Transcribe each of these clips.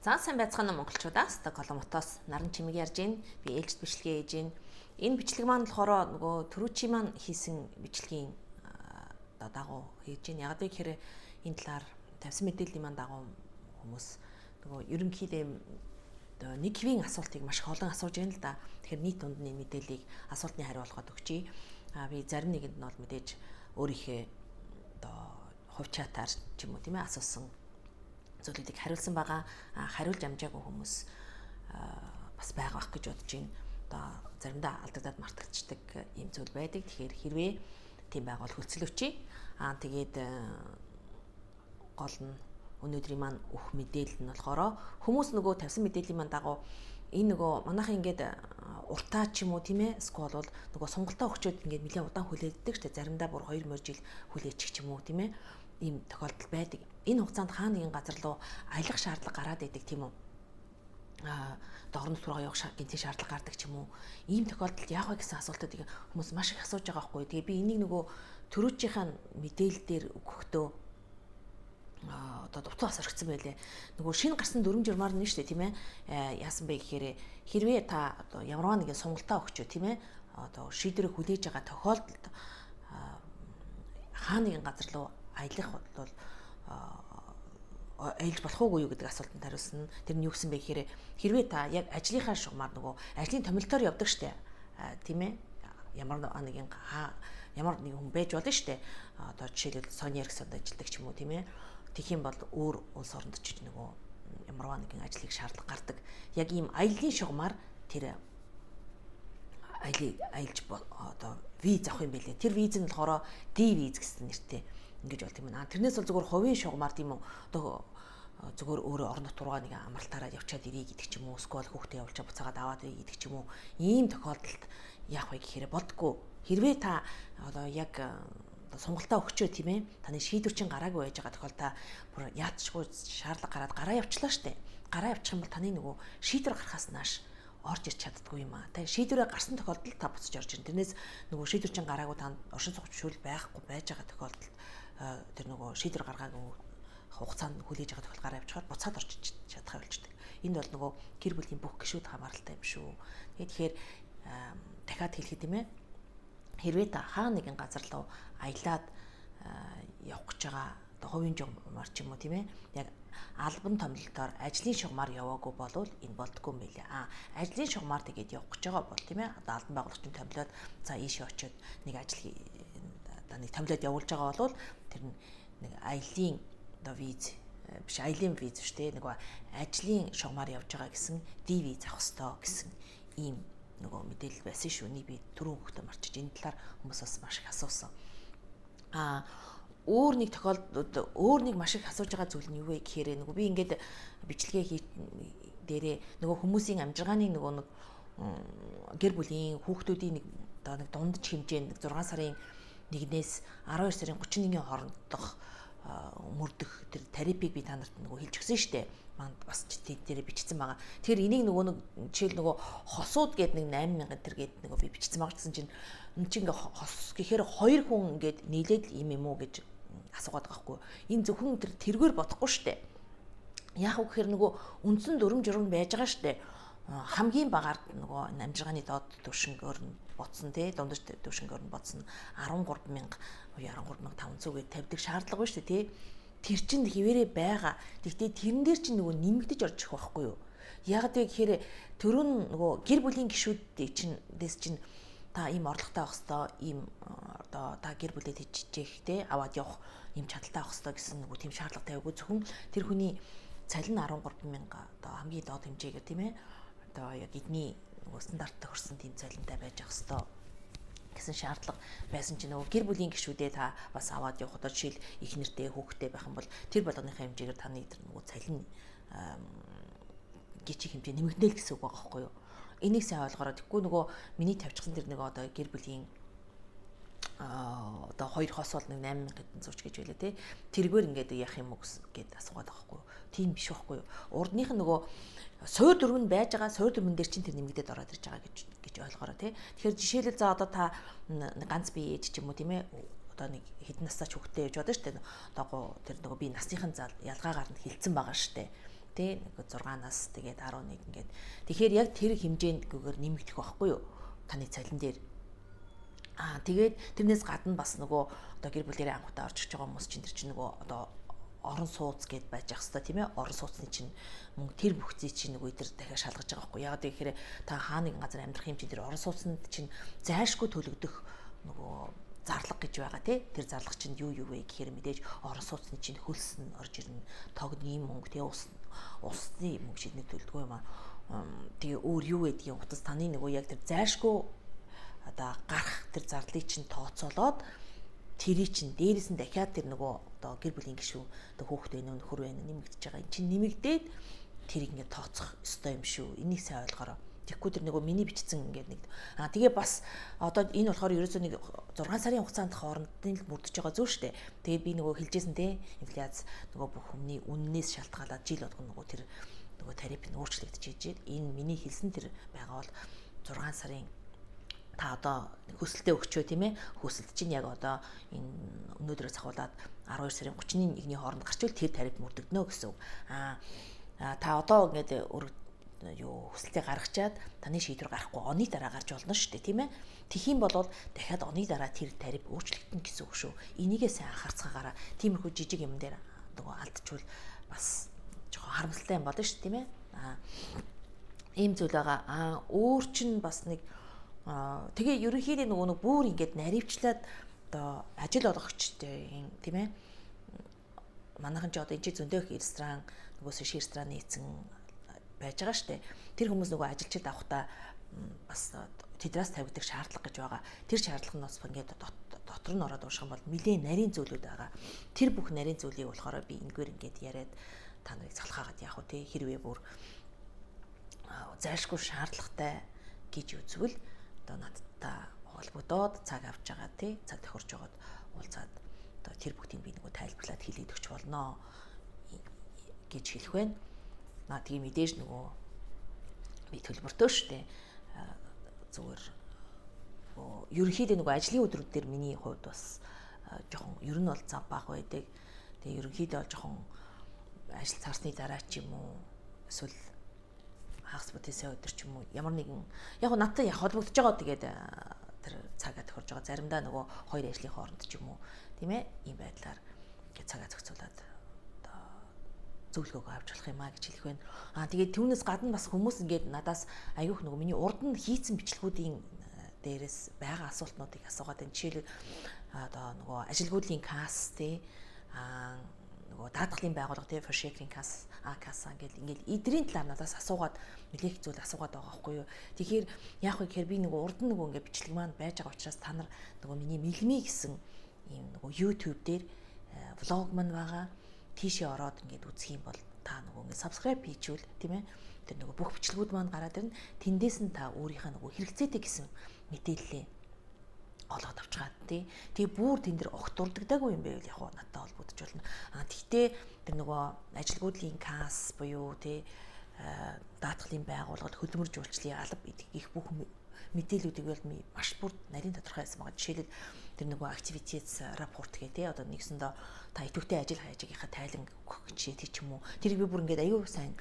За сайн байцгаана уу монголчуудаа. Стокгольм хотоос наран чимэг ярьж байна. Би ээлжит бичлэгээ хийж байна. Энэ бичлэг маань болохоор нөгөө түрүүчийн маань хийсэн бичлэгийн одоо дагуу хийж байна. Яг гэхээр энэ талаар тавьсан мэдээллийн маань дагуу хүмүүс нөгөө ерөнхийдөө одоо нэг хэвийн асуултыг маш их олон асууж байна л да. Тэгэхээр нийт дунд нь энэ мэдээллийг асуултны хариу болгоод өгчий. А би зарим нэгэнд нь бол мэдээж өөрийнхөө одоо хувь чатаар ч юм уу тийм ээ асуусан зүйлүүдийг хариулсан байгаа. Хариулж амжаагүй хүмүүс бас байгаа бах гэж бодож байна. Одоо заримдаа алдагдаад мартагдчихдаг ийм зүйл байдаг. Тэгэхээр хэрвээ тийм байгаа бол хөлцлөөч. Аа тэгээд гол нь өнөөдрийн маань өгөх мэдээлэл нь болохоор хүмүүс нөгөө тавьсан мэдээллийн маань дагуу энэ нөгөө манайхан ингээд уртаа ч юм уу тийм ээ эсвэл бол нөгөө сонголтоо өгчөөд ингээд нэлээд удаан хүлээддэг шүү дээ. Заримдаа бүр 2 мөр жил хүлээчих ч юм уу тийм ээ ийм тохиолдол байдаг. Энэ хугацаанд хаа нэгэн газар руу аялах шаардлага гараад идэг тийм үү? А дорн руу явах гинтийн шаардлага гардаг ч юм уу. Ийм тохиолдолд яах вэ гэсэн асуултуудыг хүмүүс маш их асууж байгаа байхгүй. Тэгээ би энийг нөгөө төрүүчийнхаа мэдээлэл дээр өгөхдөө одоо дутуу бас орхисон байлээ. Нөгөө шинэ гарсан дүрм журмаар нь шүү дээ тийм ээ. Яасан бэ гэхээр хэрвээ та одоо ямарваа нэгэн сонголтоо өгчөө тийм ээ. Одоо шийдвэрийг хүлээж байгаа тохиолдолд хаа нэгэн газар руу аялах бол аялж болох уугүй юу гэдэг асуултанд хариулсан. Тэр нь юу гэсэн бэ гэхээр хэрвээ та яг ажлынхаа шугамар нөгөө ажлын томилтоор явдаг штэ. Тийм ээ. Ямар нэгэн ямар нэгэн хүн байж болно штэ. Одоо жишээлбэл Sony Ericsson-д ажилладаг ч юм уу тийм ээ. Тэгэх юм бол өөр улс оронд очиж нөгөө ямарваа нэгэн ажлыг шаардлага гардаг. Яг ийм аяллаа шугамар тэр аялыг аялж одоо виз авах юм байлээ. Тэр виз нь болохоор D виз гэсэн нэртэй ингэж болт юм байна. Тэрнээс бол зүгээр хувийн шугамар тийм үү одоо зүгээр өөрөө орон нутг руугаа нэг амралтаараа явчаад ирье гэдэг ч юм уу эсвэл хүүхдээ явуулчаа буцаагаад аваад ирье гэдэг ч юм уу ийм тохиолдолд яах вэ гэхээр болдгоо. Хэрвээ та одоо яг сонголтоо өгчөө тийм ээ таны шийдвэр чинь гараагүй байж байгаа тохиолдолд та бүр яатчгүй шаардлага гараад гараа явчлаа штэ. Гараа явчих юм бол таны нөгөө шийдвэр гарахаас нааш орж ирч чаддгүй юм аа. Та шийдвэрээ гарсан тохиолдолд та буцаж орж ирнэ. Тэрнээс нөгөө шийдвэр чинь гараагүй танд оршин суугч зөвшөөрөл байхгүй байж байгаа тохиолдолд тэр нөгөө шийдвэр гаргаагүй хугацаанд хүлээж байгаа тохиол гараа явчихаар буцаад орж чадхаа болчдөг. Энд бол нөгөө гэр бүлийн бүх гишүүд хамааралтай юм шүү. Тэгэхээр дахиад хэлэхэд тийм ээ хэрвээ та хаа нэгэн газар руу аялаад явах гэж байгаа одоо хувийн журмаар ч юм уу тийм ээ яг албан томилолтоор ажлын шугамар яваагүй болвол энэ болдгоо юм байлээ. А ажлын шугамар тэгээд явах гэж байгаа бол тийм ээ одоо албан байгуулагчийн томилоод за ийшээ очиод нэг ажил одоо нэг томилоод явуулж байгаа бол тэр нэг аялын одоо виз биш аялын виз биш те нөгөө ажлын шугамар явж байгаа гэсэн D виз авах ёстой гэсэн ийм нөгөө мэдээлэл байсан шүү. Энийг би түрүүн хөхтө марчиж энэ талаар хүмүүс бас маш их асуусан. А өөр нэг тохиолдолд өөр нэг маш их асууж байгаа зүйл нь юу вэ гэхээр нөгөө би ингээд бичлэгээ хий дээрээ нөгөө хүмүүсийн амжиргааны нөгөө нэг гэр бүлийн хүүхдүүдийн нэг одоо нэг дундаж хэмжээнд 6 сарын 1-ээс 12 сарын 31-ийн хоорондох мөрдөх тэр тарифыг би та нарт нөгөө хэлж өгсөн шүү дээ. Манд бас дээрээ бичсэн байгаа. Тэгэхээр энийг нөгөө нэг жишээл нөгөө хосууд гээд нэг 8000 тэр гээд нөгөө би бичсэн байгаа гэсэн чинь энэ чинь ингээ хос гэхээр хоёр хүн ингээд нийлээд юм юм уу гэж асуугаад байгаа хгүй. Энэ зөвхөн тэр тэргээр бодохгүй шүү дээ. Яг үг гэхээр нөгөө үндсэн дүрм журам байж байгаа шүү дээ. Хамгийн багаар нөгөө амжиргааны доод түвшингөөр нь бодсон тий дундаж түвшингөөр нь бодсон 13 000 13 500 гэж тавьдаг шаардлага байна шүү дээ тий. Тэр чинь хിവэрэ байгаа. Тэгтээ тэрэн дээр чинь нөгөө нэмэгдэж орж ирэх байхгүй юу? Яг вэ гэхээр төрөн нөгөө гэр бүлийн гишүүдийг чинь дэс чинь та ийм орлоготой байх хэвээр ийм одоо та гэр бүлээ тэжижээх те аваад явах ийм чадaltaй байх хэвээр гэсэн нөгөө тийм шаардлага тавиагүй зөвхөн тэр хүний цалин 13 мянга одоо хамгийн доод хэмжээгээр тийм ээ одоо яг эдний нөгөө стандарт тохирсон тийм цалинтай байж ах хэвээр гэсэн шаардлага байсан чинь нөгөө гэр бүлийн гишүүдээ та бас аваад явах одоо жишээл их нэртэй хүүхэдтэй байх юм бол тэр болгоныхаа хэмжээгээр таны тэр нөгөө цалин гिचиг хэмжээ нэмэгдэнэ л гэсэн үг байгаа байхгүй юу? Энийг сайн ойлгороо. Тэгэхгүй нөгөө миний тавьчихсан тэр нэг одоо гэр бүлийн одоо хоёр хос бол нэг 8000 хэдэн зууч гэж байлаа тий. Тэргээр ингээд яах юм уу гэд асуугаад байгаа байхгүй юу. Тийм биш байхгүй юу. Урдных нь нөгөө суур дүрм нь байж байгаа суур дүрмэн дээр чинь тэр нэмэгдээд ороод ирж байгаа гэж ойлгоорой тий. Тэгэхээр жишээлбэл за одоо та ганц бие ээж ч юм уу тийм ээ одоо нэг хэдэн настай ч хүүхдтэй явж бодно шүү дээ. Одоо тэр нөгөө би насныхын зал ялгаагаар нь хилцэн байгаа шүү дээ. Тэ нэг 6-наас тэгээд 11 ингээд. Тэгэхээр яг тэр хэмжээндгүйгээр нэмэгдэх байхгүй юу? Таны цалин дээр. Тэгээд тэрнээс гадна бас нөгөө одоо гэр бүлэрээ анхудаа орж ирж байгаа хүмүүс чинь тэр чинь нөгөө одоо орон сууц гэд байж ах хэвээр, тийм ээ, орон сууцны чинь мөнгө, тэр бүхцээ чинь нөгөө тэр дахиад шалгаж байгаа байхгүй. Яг тэгэхээр та хаа нэгэн газар амьдрах юм чинь тэр орон сууцнд чинь зайлшгүй төлөгдөх нөгөө зарлага гэж байгаа, тий. Тэр зарлага чинь юу юу вэ гэхээр мэдээж орон сууцны чинь хөлс нь орж ирнэ, тогны мөнгө, тий, усны мөнгө шиднийг төлдгөө юм аа. Тэгээ өөр юу гэдгийг утас таны нөгөө яг тэр зайлшгүй одоо гарах тэр зардлыг чинь тооцоолоод, тэрий чинь дээрээс нь дахиад тэр нөгөө одоо гэр бүлийн гишүүн, одоо хүүхэд байна уу, нөхөр байна, нэмэгдэж байгаа. Энэ чинь нэмэгдээд тэрийг ингээд тооцох ёстой юм шүү. Энийг сайн ойлгороо. Тэгэхгүй тэр нөгөө миний бичсэн ингээд нэг тэгээ бас одоо энэ болохоор ерөөсөө нэг 6 сарын хугацаанд хоорондын л мөрдөж байгаа зүйл шүү дээ. Тэгээд би нөгөө хэлжсэн, те, инфляц нөгөө бүх хүмүүний үннээс шалтгаалаад жил болгоно нөгөө тэр нөгөө тариф нь өөрчлөгдөж ижил. Энэ миний хэлсэн тэр байгаа бол 6 сарын та одоо хүсэлтээ өгчөө, тийм ээ, хүсэлт чинь яг одоо энэ өнөөдрөөс ахуулаад 12 сарын 31-ний хооронд гарчвал тэр тариф мөрдөгдөнө гэсэн үг. Та одоо ингээд юу хүсэлтээ гаргачаад таны шийдвэр гарахгүй оны дараа гарч болно шүү дээ, тийм ээ. Тэгэх юм бол дахиад оны дараа тэр тариф өөрчлөгдөнө гэсэн үг шүү. Энийгээ сайн анхаарцгаагаараа. Тиймэрхүү жижиг юм дээр нөгөө алдчихвал бас жоохон харамсалтай юм болно шүү, тийм ээ. Ийм зүйл байгаа. Өөр чинь бас нэг тэгээ ерөнхийдөө нөгөө нэг бүр ингээд наривчлаад одоо ажил олгогчтой, тийм ээ. Манайхан ч одоо энэ чи зөндөөх ресторан, нөгөө суши рестораны эзэн байж байгаа штэ. Тэр хүмүүс нөгөө ажилчид авахдаа бас тэдрээс тавигдах шаардлага гэж байгаа. Тэр шаардлага нь бас ингээд дотор нь ороод унших юм бол нэлээд нарийн зүйлүүд байгаа. Тэр бүх нарийн зүйлийг болохоор би энгээр ингээд яриад та нарыг залхаагаад яах вэ, те, хэрвээ бүр зайлшгүй шаардлагатай гэж үзвэл одоо надтай холбогдоод цаг авч байгаа, тий, цаг тохирж байгаад уулзаад одоо тэр бүгдийг би нөгөө тайлбарлаад хэлээд өгч болно гэж хэлэх байна. Тэгээ мэдээж нөгөө би төлбөртөө штэ, зүгээр ерөнхийдөө нөгөө ажлын өдрүүд дээр миний хувьд бас жоохон ер нь бол зав бага байдаг. Тэгээ ерөнхийдөө бол жоохон ажил царсны дараа ч юм уу, эсвэл хагас бүтээсээ өдөр ч юм уу, ямар нэгэн яг надтай яг холбогдож байгаа, тэгээд тэр цагаа тохирж байгаа, заримдаа нөгөө хоёр ажлын хооронд ч юм уу, тийм ээ, ийм байдлаар ингээд цагаа зохицуулаад одоо зөвлөгөөгөө авч болох юм а гэж хэлэх байна. Тэгээд түүнээс гадна бас хүмүүс ингээд надаас айгүйх нөгөө миний урд нь хийцэн бичлэгүүдийн дээрээс байгаа асуултнуудыг асуугаад байна. Жишээлбэл, одоо нөгөө ажилгүйдлийн касс, тий, нөгөө даатгалын байгууллага, тий, Försäkringskassan, a-kassa гэл ингээл эдрийн талаар надаас асуугаад нэлээх зүйл асуугаад байгаа байхгүй юу. Тэгэхээр яах вэ гэхээр би нөгөө урд нь нөгөө ингээд бичлэг маань байж байгаа учраас та нар нөгөө миний Милми гэсэн ийм нөгөө YouTube дээр влог маань байгаа. Тийшээ ороод ингээд үзэх юм бол та нөгөө ингээд subscribe хийчихвэл, тийм ээ, тэр нөгөө бүх бичлэгүүд маань гараад ирнэ. Тэндээс нь та өөрийнхөө нөгөө хэрэгцээтэй гэсэн мэдээллээ олоод авчгаад, тий. Тэгээ бүр тэн дээр огт дурддаггүй юм байвал яг надтай холбогдож болно. Тэгтээ тэр нөгөө ажилгүйдлийн касс буюу, тий, даатгалын байгууллага, хөдөлмөр жуулчлалын алба их бүх мэдээллүүдийг бол маш бүр нарийн тодорхой байсан байгаа. Жишээлбэл, тэр нөгөө aktivitetsrapport гэх, тий, одоо нэгсэндээ та идэвхтэй ажил хайжийнхаа тайлан өгөх жишээ ч юм уу. Тэрийг би бүр ингээд аюу сайн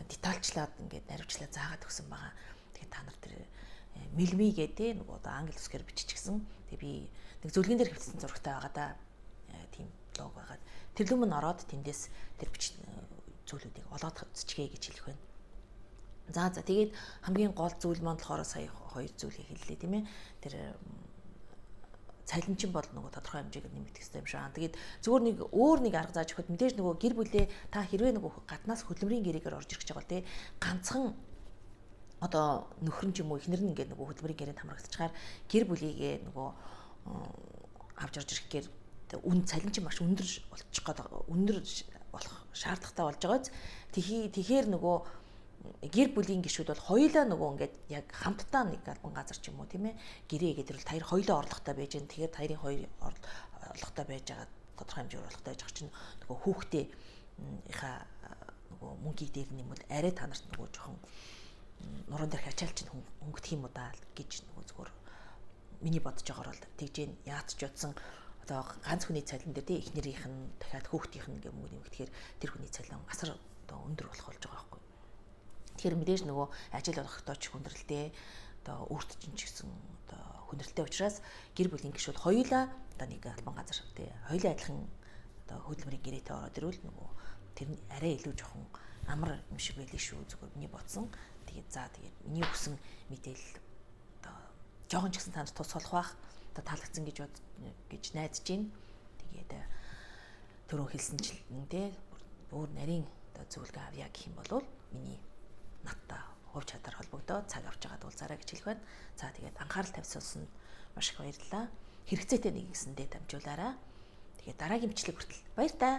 детальчлаад ингээд наривчлаад заагаад өгсөн байгаа. Тэгээд та нар тэр Милми гээ, тий, нөгөө одоо англи үсгээр биччихсэн. Тэгээ би нэг зүлгэн дээр хэвтсэн зурагтай байгаа да. Тийм блог байгаад тэр лүм нь ороод тэндээс тэр бич зүйлүүдийг олоод үзчихье гэж хэлэх байна. За, тэгээд хамгийн гол зүйл маань болохоор сая хоёр зүйлийг хэллээ, тийм ээ. Тэр цалин чинь бол нөгөө тодорхой хэмжээгээр нэмэгдэх хэрэгтэй юм шиг. Тэгээд зүгээр нэг өөр нэг арга зааж өгөхөд мэдээж нөгөө гэр бүлээ та хэрвээ нөгөө гаднаас хөдөлмөрийн гэрээгээр орж ирэх гэж байгаа бол, тий, ганцхан одоо нөхөр нь ч юм уу, эхнэр нь ингээд нөгөө хөдөлмөрийн гэрээнд хамрагдчихаар гэр бүлийгээ нөгөө авч орж ирэх гээр үн цалин чинь маш өндөр болчих гээд, өндөр болох шаардлагатай болж байгаа биз. Тэгэхээр нөгөө гэр бүлийн гишүүд бол хоёулаа нөгөө ингээд яг хамтдаа нэг албан газар ч юм уу, тийм ээ, гэрээ гэдэг бол таяр хоёулаа орлоготой байж гэн. Тэгэхээр таярын хоёр орлоготой байж байгаа, тодорхой хэмжээгээр орлоготой байж байгаа чинь нөгөө хүүхдээ иха нөгөө мөнгийг дээр нэмвэл арай та нарт нөгөө жоохон нуруунд дээрх ачаал чинь хөнгөдөх юм уу даа гэж нөгөө зүгээр миний бодож байгаагаар бол тэгж гэн. Яац ч утсан одоо ганц хүний цалин дээр, тий, эхнэрийнх нь, дахиад хүүхдийнх нь гэх мөнгө нэмэгдэхээр тэр хүний цалин асар одоо өндөр болох болж байгаа байхгүй. Тэгэхээр мэдээж нөгөө ажил олгохдоо ч хүндрэлтэй, одоо өөрт чинь ч гэсэн одоо хүндрэлтэй учраас гэр бүлийн гишүүд хоёулаа одоо нэг албан газар, тий, хоёулаа адилхан одоо хөдөлмөрийн гэрээтэй ороод ирвэл нөгөө тэр нь арай илүү жоохон амар юм шиг байлээ шүү, зүгээр миний бодсон. Тэгээд за, тэгээд миний өгсөн мэдээлэл одоо жоохон ч гэсэн танд тус болох бах, одоо таалагдсан гэж бод гэж найдаж байна. Тэгээд түрүү хэлсэнчлэн, тий, өөр нарийн одоо зөвлөгөө авъя гэх юм бол миний надтай хувь чадвар холбогдоод цаг авч байгаад уулзаарай гэж хэлэх байна. За, тэгээд анхаарал тавьсан маш их баярлалаа. Хэрэгцээтэй нэг гэсэндээ дамжуулаарай. Тэгээд дараагийн бичлэг хүртэл баяр таа.